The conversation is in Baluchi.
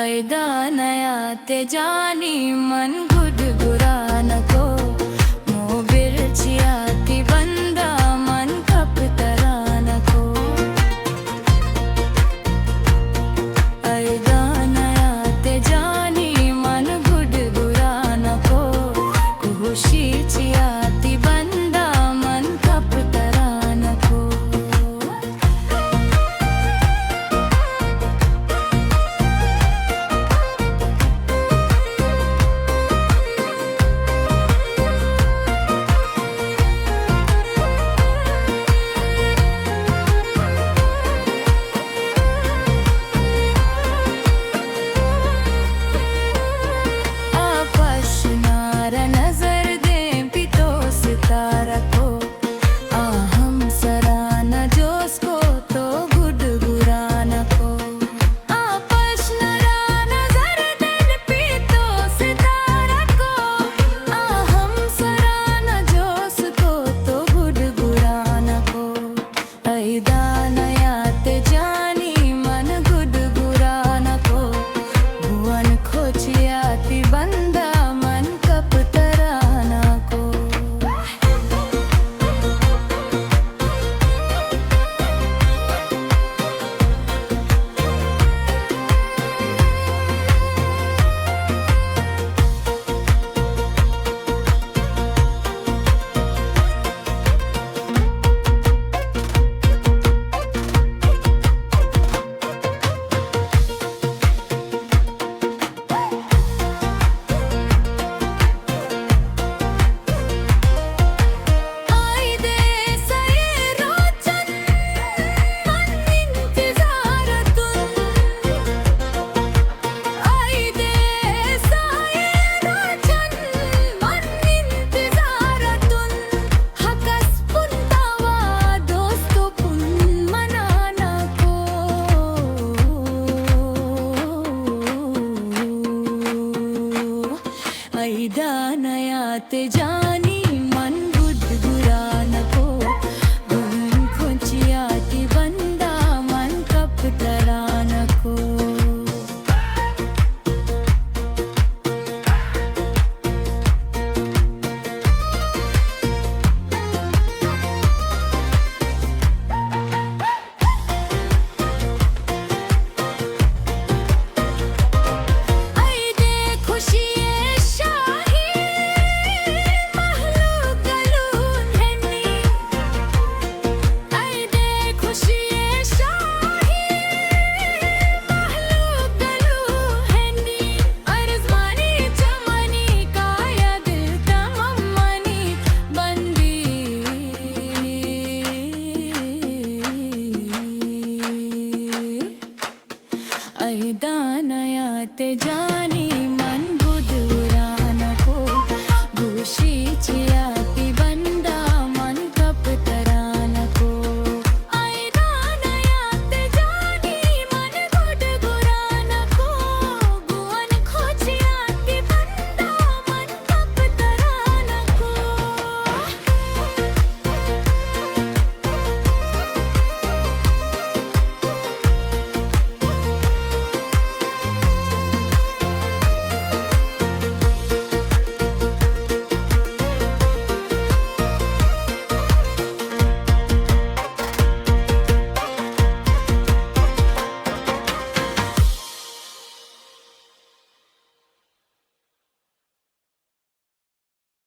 ادا نیات جانی من گڈ گرانکو، موبر چیا تی بندا من کپ ترانکو۔ ادا نیات جانی من گڈ گرانکو، کوشی چیا تی بندا من کپ ترانکو۔ آ پشنارا نظر دیں پی تو ستارہ کو، آ ہمسرانا جوس کو تو گڈ گرانکو۔ آ پشنارا نظر دیں پی تو ستارہ کو، آ ہمسرانا جوس کو تو گڈ گرانکو۔ ادا نیات جانی من گڈ گرانکو، بوان کھوچیا تی بندا من کپ ترانکو۔ ادا نیات جانی من گڈ گرانکو، گون کھنچیا تی بندا من کپ ترانکو۔ ادا نیات جانی